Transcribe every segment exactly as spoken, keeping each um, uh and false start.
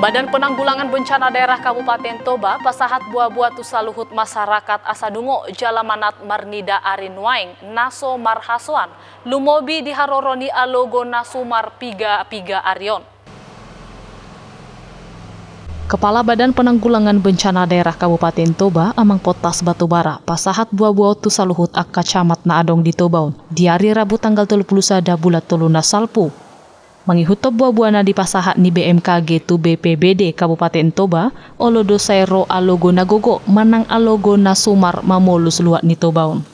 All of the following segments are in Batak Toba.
Badan Penanggulangan Bencana Daerah Kabupaten Toba pasahat boaboa tu saluhut masyarakat asa dungo jala manat marnida ari nuaeng na so marhasoan, lumobi di haroro ni alogo na sumar piga-piga ari on. Kepala Badan Penanggulangan Bencana Daerah Kabupaten Toba, Amang Pottas Batubara, pasahat boaboa on tu saluhut angka camat na adong di Toba on di ari Rabu tanggal tolu pulu sada bulan tolu na salpu. Mangihuthon boaboa na dipasahat ni B M K G tu B P B D Kabupaten Toba, olo do sai ro alogo na gogo manang alogo na sumar mamolus luat ni Toba on.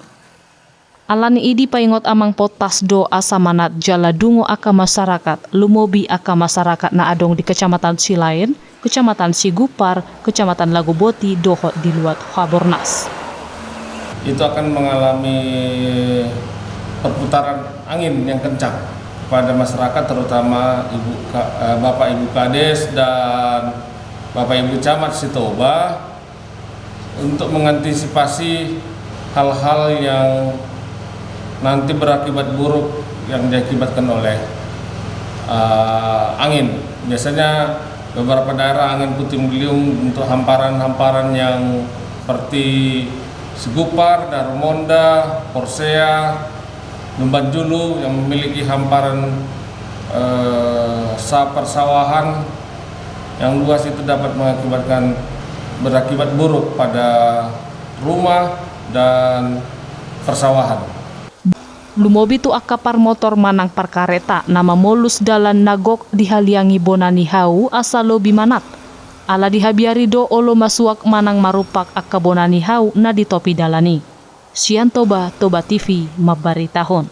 Alani i dipaingot Amang Pottas do asa manat jala dungo angka masyarakat, lumobi angka masyarakat na adong di Kecamatan Silaen, Kecamatan Sigumpar, Kecamatan Laguboti dohot di luat Harbolnas. Itu akan mengalami perputaran angin yang kencang kepada masyarakat, terutama ibu ka-, eh, Bapak Ibu Kades dan Bapak Ibu Camat se-Toba, untuk mengantisipasi hal-hal yang nanti berakibat buruk yang diakibatkan oleh, eh, angin. Biasanya beberapa daerah angin puting beliung untuk hamparan-hamparan yang seperti Sigumpar, Darumonda, Porsea, Lumbanjulu yang memiliki hamparan, eh, sa-, persawahan yang luas itu dapat mengakibatkan, berakibat buruk pada rumah dan persawahan. Lumobi tu angka parmotor manang parkareta na mamolus dalan na gok dihaliangi bona ni hau asa lobi manat. Ala dihabiari do olo masuak manang marumpak angka bona ni hau na di topi dalan i. Sian Toba, Toba T V, mambaritahon.